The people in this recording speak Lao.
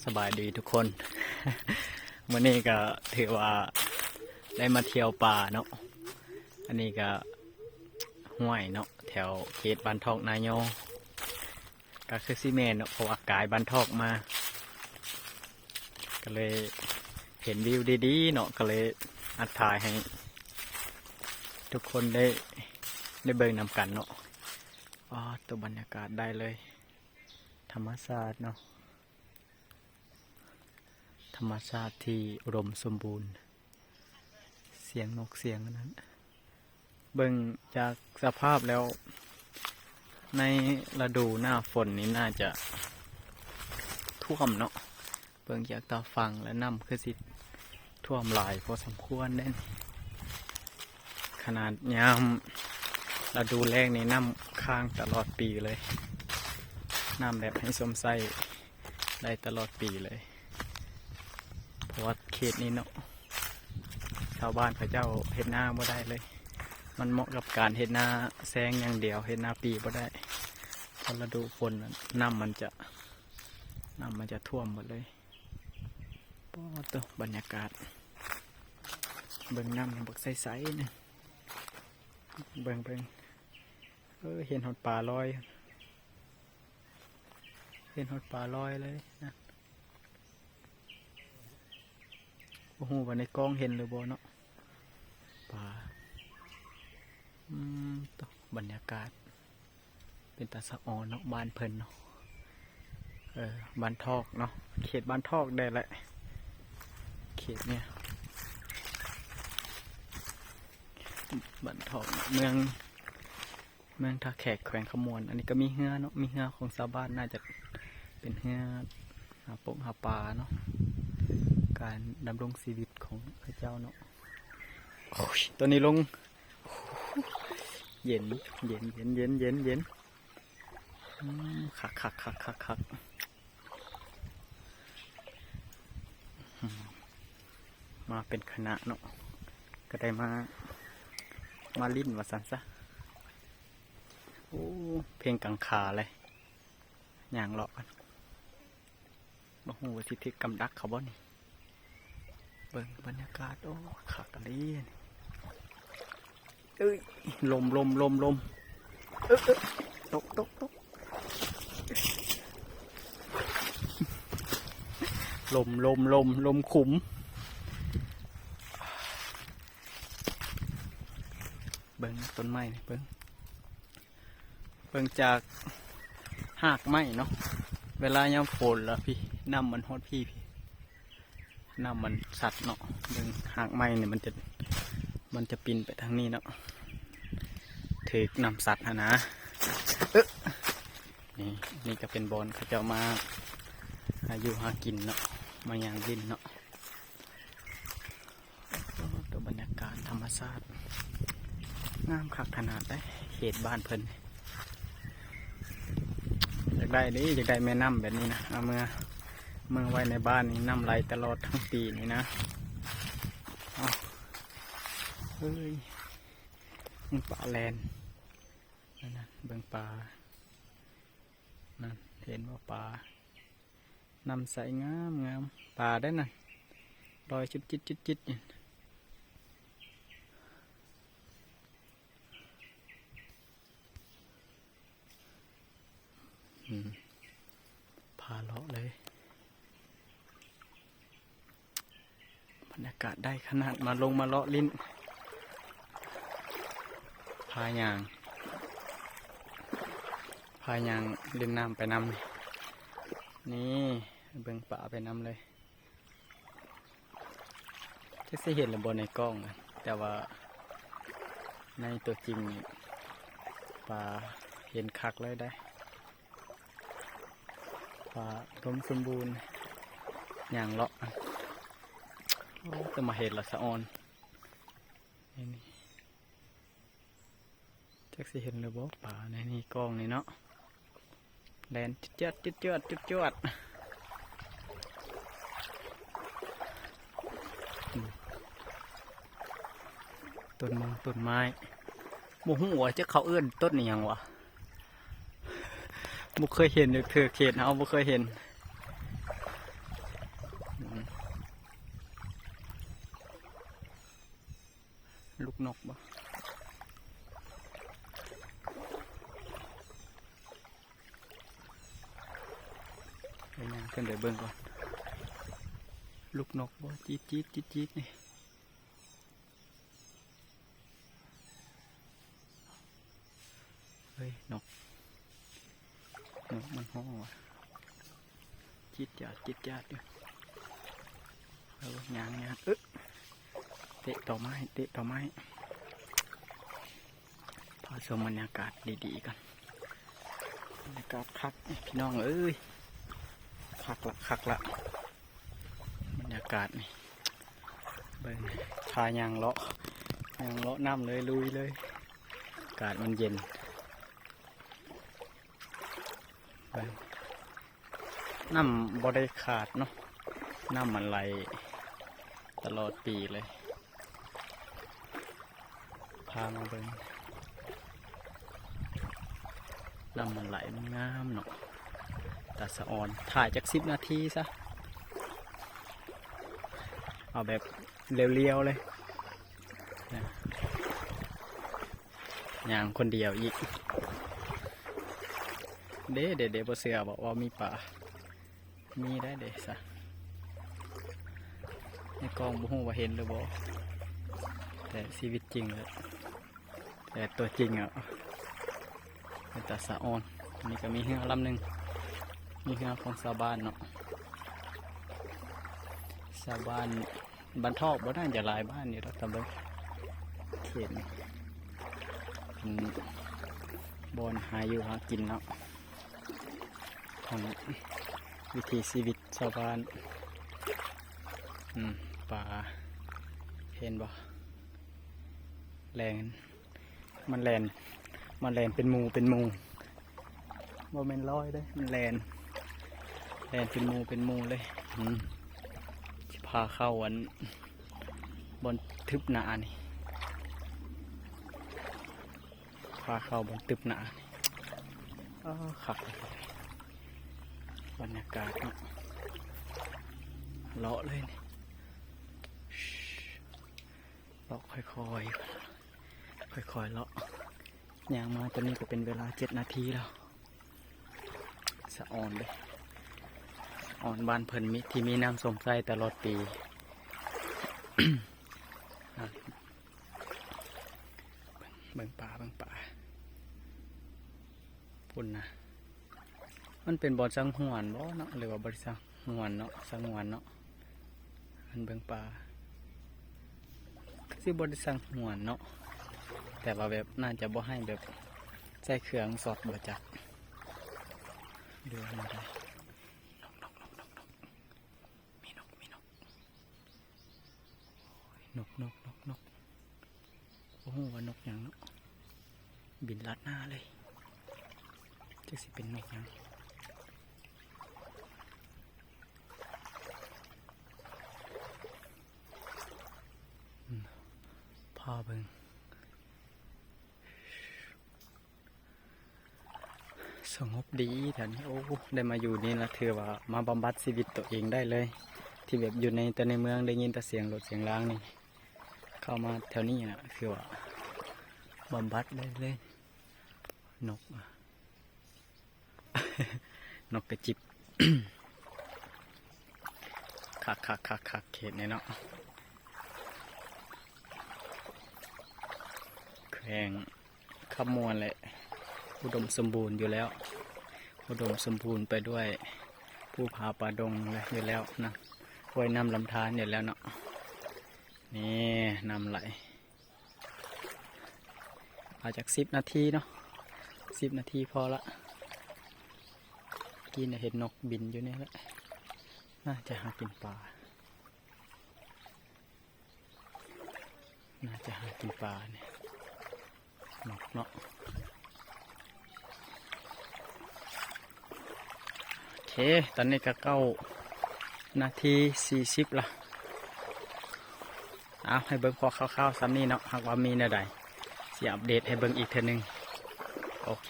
ສະບາຍດີທຸກຄົນ ມື້ນີ້ກໍຖືວ່າໄດ້ມາທ່ຽວປ່າເນາະ. ອັນນີ້ກໍຫ້ວຍເນາະ ແຖວເຂດບ້ານທອກນາຍໍ ກໍຄືຊິແມ່ນເນາະ ເພາະວ່າກາຍບ້ານທອກມາ ກໍເລີຍເຫັນວິວດີໆເນາະ ກໍເລີຍອັດຖ່າຍໃຫ້ທຸກຄົນໄດ້ ໄດ້ເບິ່ງນຳກັນເນາະ. ອໍ ຕົວບັນຍາກາດໄດ້ເລີຍ ທຳມະຊາດເນາະ. ທຳມະຊາດທີ່ອຸດົມສົມບູນ ສຽງນົກສຽງອັນນັ້ນ ເບິ່ງຈາກສະພາບແລ້ວ ໃນລະດູໜ້າຝົນນີ້ໜ້າຈະຖ້ວມເນາະ. ເບິ່ງຈາກຕາຝັ່ງແລ້ວ ນ້ຳຄືຊິຖ້ວມຫຼາຍພໍສົມຄວນເດ້. ຂະໜາດຍາມລະດູແລ້ງນີ້ ນ້ຳຄ້າງຕະຫຼອດປີເລີຍ ນ້ຳແບບໃຫ້ຊົມໃຊ້ໄດ້ຕະຫຼອດປີເລີຍ ເພາະວ່າເຂດນີ້ເນາະ ຊາວບ້ານເຂົາເຈົ້າເຮັດນາບໍ່ໄດ້ເລີຍ. ມັນເໝາະກັບການເຮັດນາແຊງຢ່າງດຽວ ເຮັດນາປີບໍ່ໄດ້ ເພາະລະດູຝົນນັ້ນ ນ້ຳມັນຈະ ນ້ຳມັນຈະຖ້ວມໝົດເລີຍ. ປາດໂທ້ ບັນຍາກາດ ເບິ່ງນ້ຳຍັງບັກໃສໆນະ ເບິ່ງໆ ເອີ ເຫັນຮອດປາລອຍ ເຫັນຮອດປາລອຍເລີຍນະ. ບໍ່ຮູ້ວ່າໃນກ້ອງເຫັນຫຼືບໍ່ເນາະ ປາ. ອືມ ໂທ້ ບັນຍາກາດ ເປັນຕາສະອອນເນາະ ບ້ານເພິ່ນເນາະ. ເອີ ບ້ານທອກເນາະ ເຂດບ້ານທອກໄດ້ແຫຼະ ເຂດເນີ້ຍ ບ້ານທອກເນາະ ເມືອງ ເມືອງທ່າແຂກ ແຂວງຄຳມ່ວນ. ອັນນີ້ກໍມີເຮືອເນາະ ມີເຮືອຂອງຊາວບ້ານ ໜ້າຈະເປັນເຮືອຫາປົກຫາປາເນາະ ການດຳລົງຊີວິດຂອງເຂົາເຈົ້າເນາະ. ໂອ້ຍ ຕົວນີ້ລົງ ເຢັນ ເຢັນ ເຢັນ ເຢັນ ເຢັນ ເຢັນ. ອືມ ຄັກໆໆໆໆ ອືມ ມາເປັນຄະນະເນາະ ກໍໄດ້ມາ ມາຫຼິ້ນວ່າຊັ້ນຊະ. ໂອ້ ເພງກາງຄາເລີຍ ຍ່າງເລາະກັນ. ບໍ່ຮູ້ວ່າຊິຖືກກຳດັກເຂົາບໍ່ນີ້. ເບິ່ງບັນຍາກາດ ໂອ້ ຄັກອີ່ຫຼີ. ເອີຍ ລົມ ລົມ ລົມ ລົມ ເອີ ເອີ ຕົກ ຕົກ ຕົກ ລົມ ລົມ ລົມ ລົມຂຸມ. ເບິ່ງຕົ້ນໄມ້ນີ້ ເບິ່ງ ເບິ່ງຈາກຮາກໄມ້ເນາະ ເວລາຍາມຝົນລະພີ້ ນ້ຳມັນຮອດພີ້ ພີ້ ນ້ຳມັນຊັດເນາະ. ເບິ່ງຮາກໄມ້ນີ້ ມັນຈະ ມັນຈະປິ່ນໄປທາງນີ້ເນາະ ຖືກນ້ຳຊັດຫັ້ນນະ. ເອີ ນີ້ ນີ້ກໍເປັນບ່ອນເຂົາເຈົ້າມາຫາຢູ່ຫາກິນເນາະ ມາຍ່າງຫຼິ້ນເນາະ. ໂອ້ ຕົວບັນຍາກາດທຳມະຊາດ ງາມຄັກຂະໜາດໃດ ເຂດບ້ານເພິ່ນ. ຢາກໄດ້ເດ້ ຢາກໄດ້ແມ່ນ້ຳແບບນີ້ນະ ເອົາເມືອ ເມືອໄວ້ໃນບ້ານນີ້ ນ້ຳໄຫຼຕະຫຼອດທັງປີນີ້ນະ. ເອົາ ເອີຍ ມີປາແລ່ນ ນັ້ນນະ ເບິ່ງປາ ນັ້ນ ເຫັນບໍ່ປາ? ນ້ຳໃສງາມໆ ປາໄດ໋ນັ້ນ ລອຍຈຸດຈິດຈຸດຈິດຢູ່. ອືມ ພາເລາະເລີຍ ບັນຍາກາດໄດ້ຂະໜາດ ມາລົງມາເລາະຫຼິ້ນ ພາຍ່າງ ພາຍ່າງຫຼິ້ນນ້ຳໄປນຳ ນີ້ ເບິ່ງປາໄປນຳເລີຍ. ຈັກຊິເຫັນຫຼືບໍ່ໃນກ້ອງນະ ແຕ່ວ່າໃນຕົວຈິງນີ້ ປາເຫັນຄັກເລີຍໄດ໋ ປາອຸດົມສົມບູນ ຍ່າງເລາະ. ໂອ້ ແຕ່ມາເຫັນລະສະອອນ ນີ້ ຈັກຊິເຫັນຫຼືບໍ່ ປາໃນນີ້ກ້ອງນີ້ເນາະ ແລ່ນຈວດໆ ຈວດໆ ອືມ ຕົ້ນມົງຕົ້ນໄມ້ ບໍ່ຮູ້ວ່າຈັກເຂົາເອີ້ນຕົ້ນອີ່ຫຍັງຫວາ ບໍ່ເຄີຍເຫັນຈັກເທື່ອ ເຂດເຮົາບໍ່ເຄີຍເຫັນ. ຍ່າງຂຶ້ນໄປເບິ່ງກ່ອນ ລູກນົກບໍ່ ຈີດໆ ຈີດໆ ນີ້. ເຮີ້ຍ ນົກ ນົກມັນຮ້ອງວ່າ ຈີດຈາດ ຈີດຈາດຢູ່. ເອີ ຍ່າງໆ ເອີ ເຕະຕໍໄມ້ ເຕະຕໍໄມ້. ພາຊົມບັນຍາກາດດີໆ ກ່ອນ ບັນຍາກາດຄັກ ພີ່ນ້ອງເອີຍ ຄັກລະ ຄັກລະ. ບັນຍາກາດນີ້ ເບິ່ງ ພາຍ່າງເລາະ ຍ່າງເລາະນ້ຳເລີຍ ລຸຍເລີຍ ອາກາດມັນເຢັນ. ເບິ່ງ ນ້ຳບໍ່ໄດ້ຂາດເນາະ ນ້ຳມັນໄຫຼຕະຫຼອດປີເລີຍ. ພາມາເບິ່ງ ນ້ຳມັນໄຫຼ ມັນງາມເນາະ ຕາສະອອນ. ຖ່າຍຈັກສິບນາທີຊະ ເອົາແບບລຽວໆ ເລີຍ ຍ່າງຄົນດຽວອີກ. ເດ້ ເດ້ ເດ້ ບໍ່ເຊື່ອບໍ ວ່າມີປາ? ມີໄດ້ເດ້ຊະ ໃນກ້ອງບໍ່ຮູ້ວ່າເຫັນຫຼືບໍ່ ແຕ່ຊີວິດຈິງ ແຕ່ຕົວຈິງອະ ເປັນຕາສະອອນ. ອັນນີ້ກໍມີເຮືອລຳໜຶ່ງ ມີເຮືອຂອງຊາວບ້ານເນາະ ຊາວບ້ານ ບ້ານທອກບໍ່ ໜ້າຈະຫຼາຍບ້ານຢູ່ດອກ ຕາເບິ່ງເຂດນີ້ ເປັນບ່ອນຫາຢູ່ຫາກິນເນາະ ຂອງວິຖີຊີວິດຊາວບ້ານ. ອືມ ປາ ເຫັນບໍ່ ແລ່ນ ມັນແລ່ນ ມັນແລ່ນເປັນໝູ່ເປັນໝູ່ ບໍ່ແມ່ນລອຍເດ້ ມັນແລ່ນ ແລ່ນເປັນໝູ່ເປັນໝູ່ເລີຍ. ອືມ ຊິພາເຂົ້າອັນ ບ່ອນທຶບໜ້ານີ້ ພາເຂົ້າບ່ອນຕຶບໜ້ານີ້. ເອີ ຄັກເລີຍ ບັນຍາກາດເນາະ ເລາະເລີຍນີ້ ເລາະຄ່ອຍໆ ຄ່ອຍໆ ເລາະ. ຍ່າງມາຕອນນີ້ກໍເປັນເວລາເຈັດນາທີແລ້ວ. ສະອອນເດ້ ສະອອນບ້ານເພິ່ນມີ ທີ່ມີນ້ຳຊົມໃຊ້ຕະຫຼອດປີ. ເບິ່ງ ເບິ່ງປາ ເບິ່ງປາ ພຸ້ນນະ. ມັນເປັນບ່ອນສັງຫວນບໍ່ເນາະ ຫຼືວ່າບໍ່ໄດ້ສັງຫວນເນາະ ສັງຫວນເນາະ. ອັນເບິ່ງປາ ຄືຊິບໍ່ໄດ້ສັງຫວນເນາະ ແຕ່ວ່າແບບໜ້າຈະບໍ່ໃຫ້ແບບໃຊ້ເຄື່ອງຊັອດບໍ່ຈັກ ຫຼືວ່າແນວໃດ. ນົກ ນົກ ນົກ ນົກ ນົກ ມີນົກ ມີນົກ ໂອ້ຍ ນົກ ນົກ ນົກ ນົກ. ບໍ່ຮູ້ວ່ານົກຫຍັງເນາະ ບິນລັດໜ້າເລີຍ ຈັກຊິເປັນນົກຫຍັງ. ອືມ ພາເບິ່ງ ສະຫງົບດີແຖວນີ້. ໂອ້ ໄດ້ມາຢູ່ນີ້ລະ ຖືວ່າມາບຳບັດຊີວິດໂຕເອງໄດ້ເລີຍ ທີ່ແບບຢູ່ໃນ ແຕ່ໃນເມືອງໄດ້ຍິນແຕ່ສຽງລົດສຽງລາງນີ້ ເຂົ້າມາແຖວນີ້ນະ ຄືວ່າບຳບັດໄດ້ເລີຍ. ນົກ ນົກກະຈິບ ຄັກໆໆໆ ເຂດນີ້ເນາະ ແຂວງ ຄຳມ່ວນແຫຼະ ອຸດົມສົມບູນຢູ່ແລ້ວ ອຸດົມສົມບູນໄປດ້ວຍພູຜາປ່າດົງແລະ ຢູ່ແລ້ວນະ ຫ້ວຍນ້ຳລຳທານຢູ່ແລ້ວເນາະ. ນີ້ ນ້ຳໄຫຼ ເອົາຈັກສິບນາທີເນາະ ສິບນາທີພໍລະ. ກີ້ນະເຫັນນົກບິນຢູ່ນີ້ແຫຼະ ໜ້າຈະຫາກິນປາ. ໜ້າຈະຫາກິນປານີ້ ນົກເນາະ. ໂອເຄ ຕອນນີ້ກໍເກົ້ານາທີສີ່ສິບລະ. ເອົາ ໃຫ້ເບິ່ງພໍຄ່າວໆ ສ່ຳນີ້ເນາະ ຫາກວ່າມີແນວໃດ ຊິອັບເດດໃຫ້ເບິ່ງອີກເທື່ອໜຶ່ງ. ໂອເຄ.